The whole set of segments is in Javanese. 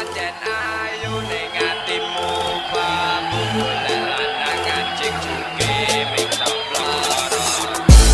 Pancen ayu ning atimu babu golek lanangan sing sugih ming tok ploroti.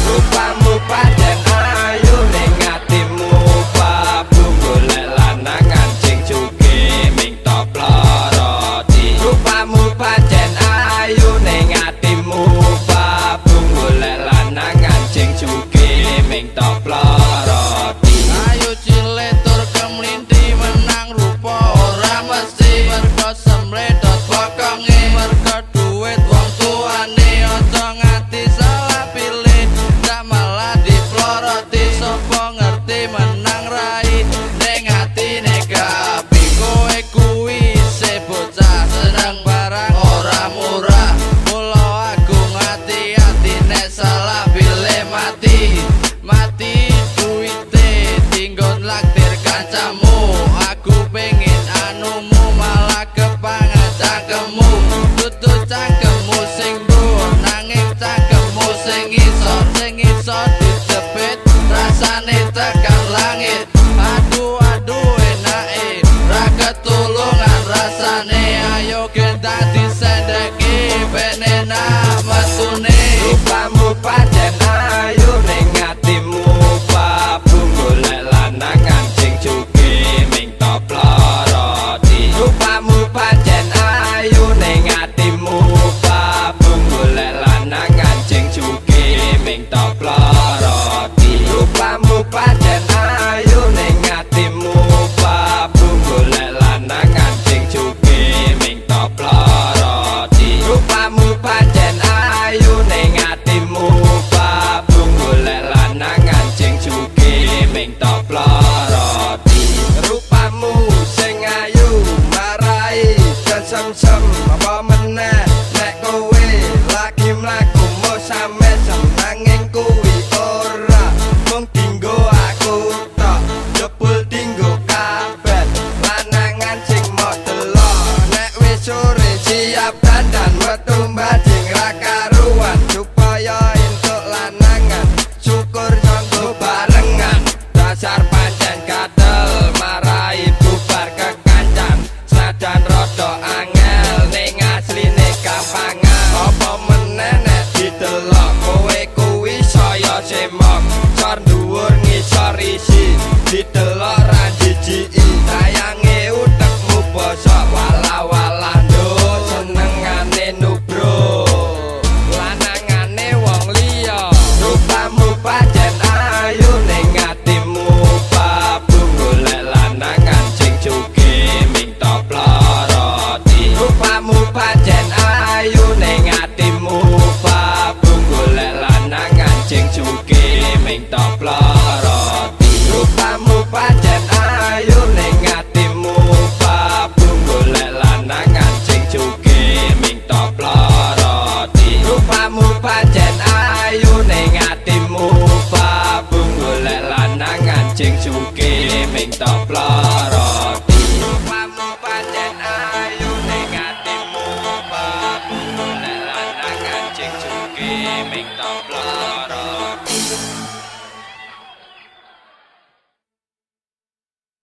Rupamu pancen ayu ning atimu babu golek lanangan sing sugih ming tok ploroti. Rupamu pancen ayu ning atimu babu golek lanangan sing sugih ming tok ploroti. Ayo cilik tur kemlinthi menang rupa ora mesti mergo semledot bokonge mergo duit wong tuane aja nganti salah pilih ndak malah diploroti sapa ngerti menang rai ning atine gapi kowe kuwi isih bocah seneng barang ora murah mula aku ngati-ati nek salah pilih mati mati duwite tinggon laktir kancamu aku pengen anumu malah kepangan cangkemmu dudu cangkemmu sing dhuwur nanging cangkemmu sing iso dijepit rasane tekan langit aduh aduh enake ra ketulungan rasane ayo gendang disendeki ben enak metune. Rupamu pancen ayu ning atimu babu golek lanangan sing sugih ming tok ploroti. Rupamu pancen ayu ning atimu babu golek lanangan sing sugih ming tok ploroti. Rupamu pancen ayu ning atimu babu golek lanangan sing sugih ming tok ploroti. Rupamu pancen ayu ning atimu babu golek lanangan sing sugih ming tok ploroti. Rupamu sing ayu marai sesem-sem apa meneh nek kowe lagi mlaku mesam-mesem nanging kuwi ora mung dinggo aku tok jebul dinggo kabeh lanangan sing mok delok nek wis sore siap dandan metu mbajing ra karuan supaya entuk lanangan syukur sanggo barengan dasar pancen gatel marai bubar kekancan senajan rada angel ning asline gampangan apa meneh nek didelok kowe kuwi saya semok sor dhuwur ngisor isi didelok ra jijiki sayange utekmu bosok wala-wala nduk senengane nubro lanangane wong liya. Rupamu pancen ayu ning atimu babu golek lanangan sing sugih ming tok ploroti. Rupamu pancen ayu ning atimu babu golek lanangan sing sugih ming tok ploroti. Rupamu pancen ayu ning atimu babu golek lanangan sing sugih ming tok ploroti. Rupamu pancen ayu ning atimu babu golek lanangan sing sugih ming tok ploroti. Rupamu pancen ayu ning atimu babu golek lanangan sing sugih ming tok ploroti.